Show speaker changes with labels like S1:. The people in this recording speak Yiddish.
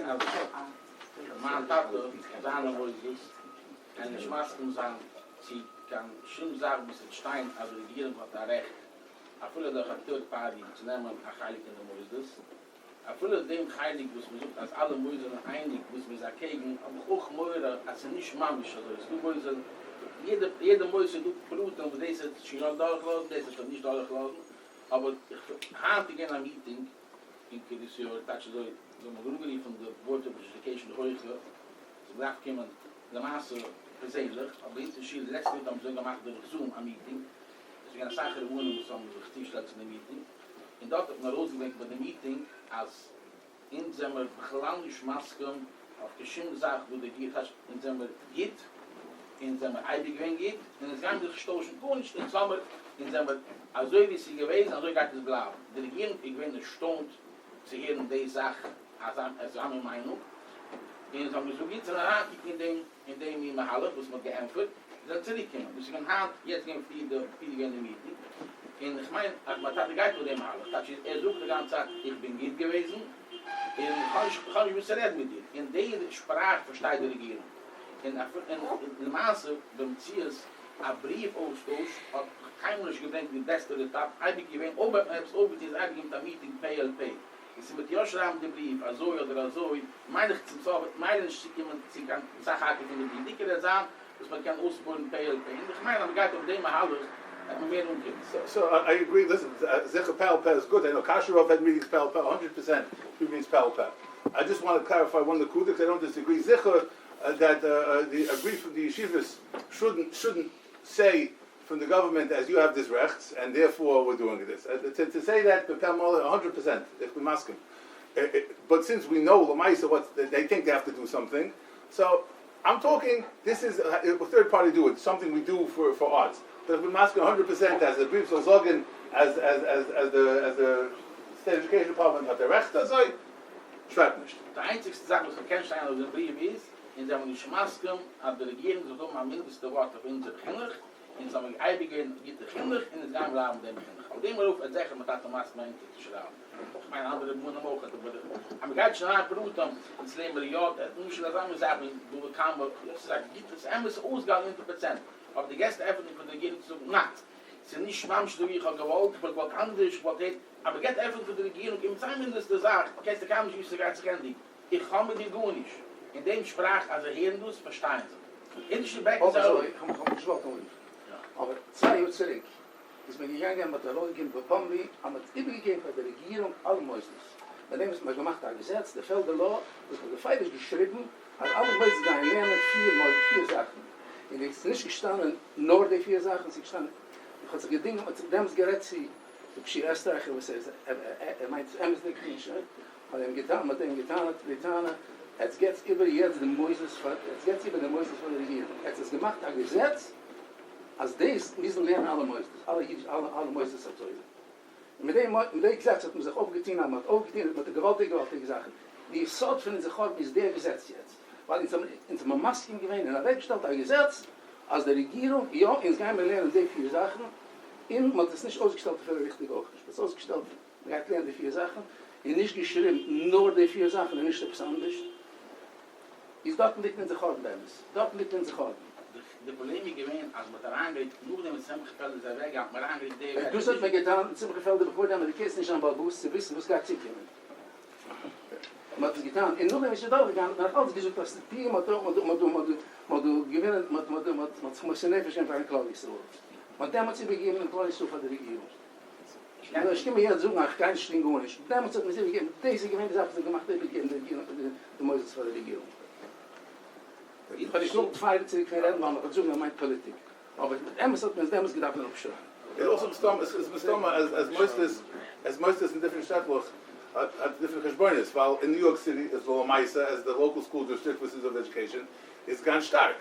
S1: מיין אז מיין טאטע זיינע מוסדות קען נישט מסכים זיין צו קיין שום זאך וואס וועט שטיין אז די רעגירונג האט א רעכט אפילו דורך א third party צו נעמען א חלק אין די מוסדות. אפילו דעם חלק וואס מען זאגט אז אלע מוסדות זענען אייניג וואס מען איז אקעגן, האב איך אויך מורא אז ס'איז נישט ממש אזוי, ס'איז דא מוסדות, יעדע יעדע מוסד איז דא פרטים וואס דאס וועט שוין יא דורכלאזן דאס וועט ער נישט דורכלאזן, אבער איך היינט איז געווען א מיטינג אין קרית יואל, טייטש אזוי, זיי האבן אנגערופן די board of education די הויכע, זיי געדארפט קומען למעשה פערזענליך, אבער ביי אונז אין שול די לעצטע מינוט האבן זיי געמאכט דורך Zoom א מיטינג, עס איז געווען אסאך רבנים וואס האבן זיך צוגעשטעלט צו די מיטינג. און דארט האט מען ארויסגעברענגט ביי די מיטינג אז אונז זעמער בכלל נישט מסכים אויף קיין שום זאך וואס די גיט כאטש אונז זעמער גוט, אונז זעמער אייביג געווען גוט, און אונז גיימער זיך נישט טוישן גארנישט, אונז האמער, אונז זעמער אזוי ווי עס איז געוועזן אזוי גייט עס בלייבן. די רעגירונג איז געווען ערשטוינט צו הערן די זאך אזא אזא מין מיינונג, און זיי האבן געזאגט גוט זיי וועלן אריינקוקן אין דעם. אין דעם מין מהלך וואס מ'האט געענטפערט, זיי זענען צוריק געקומען, דאס איז געווען היינט, יעצט געווען פריער די פריער געווען די מיטינג, און איך מיין אז מיין טאטע גייט אויף דעם מהלך, טייטש ער זאגט די גאנצע צייט איך בין גוט געוועזן, און איך האב נישט איך האב נישט וואס צו רעדן מיט דיר, און די שפראך פארשטייט די רעגירונג, און און למעשה במציאות א בריוו אויסטויש האט קיינמאל נישט געברענגט די בעסטע רעזולטאט, אייביג געווען אויב האט מען עפעס אויפגעטון איז אייביג געווען מיט א מיטינג פה אל פה. און צו מ'וועט יא שרייבן די בריוו אזוי אדער אזוי, מיין איך צום סוף וועט מילא נישט צוקומען צו קיין סך הכל פון די בריוו, די עיקר וועט זיין וואס מען קען אויספועל'ן פה אל פה, און איך מיין אז מ'גייט אויף דעם מהלך וועט מען מער אנקומען.
S2: So I agree, listen, זיכער פה אל פה איז גוט, I know קאשוי רב had meetings פה אל פה, 100% meetings פה אל פה. I just want to clarify one נקודה, because I don't disagree, זיכער that the agree from the yeshivas shouldn't say from the government as you have this rechts and therefore we're doing this. To say that בפה מלא 100% איך בין מסכים. But since we know למעשה what they think they have to do something, so I'm talking, this is a third party do it, something we do for arts. But איך בין מסכים 100% אז the בריוו זאל זאגן as the state education department האט די רעכט אזוי, שרייבט נישט.
S1: די איינציגסטע זאך וואס מ'קען שטיין אויף דעם בריוו איז, אונז זעמיר נישט מסכים אז די רעגירונג זאל האבן א מינדעסטע ווארט אויף אונזער חינוך, אונז האבן אייביג געווען גוטע חינוך און אונז גייען בלייבן דעם חינוך. אויף דעם ארויף וועט זיכער מיין טאטע מסכים זיין אונטערצושרייבן. איך מיין אנדערע רבנים אויך, אבער אז מ'גייט שוין אריין פרטים, אונז לערן מיר יא, למשל אזא מין זאך ווי בבא קמא, דאס איז א גוטע, ס'איז אמת אויסגעהאלטן 100%, אבער די געסט עפענונג פון די רעגירונג צו זאגן ניין, ס'איז נישט ממש אזוי ווי איך האב געוואלט, איך וואלט געוואלט אנדערש, איך וואלט העט, אז מ'געט עפענונג פון די רעגירונג און מיט מינדעסטע זאך, קענסטו קיינמאל נישט וויסן ס'גייט זיך ענדיגן. איך האב מיט דיר גארנישט. אין דעם שפראך אז זיי הערן דאס פארשטייען זיי. אונטערשטע בעק איז
S3: אזוי, איך האב נישט געוואלט אנרופן, אבער 2 יאר צוריק איז מען געגאנגען, מען האט ארויסגעגעבן בפומבי אז מען האט איבערגעגעבן פאר די רעגירונג אלע מוסדות, מיט דעם וואס מען האט געמאכט א געזעץ, די פעלדער law, וואס מען האט בפירוש געשריבן אז אלע מוסדות גייען לערנען פיר זאכן, און עס איז נישט געשטאנען נאר די פיר זאכן, עס איז געשטאנען, איך האב זיך געדינגען, מען האט זיך דעמאלטס גערעדט צו רב שי' עסטרייכער וואס ער איז, ער מיינט עס אמת'דיג נישט. האט אים געטענה'ט, מ'האט אים געטענה'ט די טענה, עטס געטס איבער יעצט די מוסדות פאר, עטס געטס איבער די מוסדות פאר די רעגירונג, עטס האטס געמאכט א געזעץ אז דאס מוזן לערנען אלע מוסדות, אלע אידיש, אלע אלע מוסדות התורה. און מיט דעם, מיט די געזעץ האט מען זיך אויפגעטון, אז מ'האט אויפגעטון, האט מען געוואלדיגע געוואלדיגע זאכן. די יסוד פון אונזער חורבן איז דער געזעץ יעצט, ווייל אונז האבן, אונז האבן מסכים געווען און אוועקגעשטעלט א געזעץ אז די רעגירונג, יא, אונז גיימיר לערנען די פיר זאכן, און מ'האט עס נישט אויסגעשטעלט אפילו ריכטיג אויך נישט, מ'האט עס אויסגעשטעלט מ'גייט לערנען די פיר זאכן, און נישט געשריבן נאר די פיר זאכן און נישט עפעס אנדערש, איז דארטן ליגט אונזער חורבן באמת, דארטן ליגט אונזער חורבן.
S1: די פראבלעם איז געווען אז מ'האט אריינגעריקט נאכדעם וואס שמחה פעלדער איז אוועק האט מען אריינגעריקט די ווערטער.
S3: דאס האט מען געטאן מיט שמחה פעלדער בעפאר דעם אז דו קענסט נישט זיין בעל הבית צו וויסן וואס גייט צוקומען. מ'האט עס געטאן און נאכדעם וואס ס'איז דורכגעגאנגען האט מען נאך אלץ געזאגט אז ס'איז מ'האט דא מ'האט דא מ'האט דא מ'האט דא געווינען מ'האט מ'האט דא מ'האט זיך מוסר נפש געווען פארן כלל ישראל. מ'האט דעמאלטס איבערגעגעבן דעם כלל ישראל פאר די רעגירונג. נו, איך קום יעצט זאגן אז כ'גיי נישט טון גארנישט, דעמאלטס האט מען עס איבערגעגעבן, דאס איז געווען די זאך וואס האט געמאכט איבערגעבן די רעגירונג די מוסדות פאר די רעגירונג. איך האב נישט געוואלט פייערן צוריק פון רעדן ווייל מ'וועט זאגן ער מיינט פאליטיק, אבער מיט אמת האט מען עס דעמאלטס געדארפט ווען אפשרייען.
S2: איז אויך מסתמא, עס איז מסתמא אז מוסדות, אז מוסדות אין different שטעטלעך האט different חשבונות, ווייל אין ניו יארק סיטי איז למעשה אז די local school district וואס איז אויף education איז גאנץ שטארק.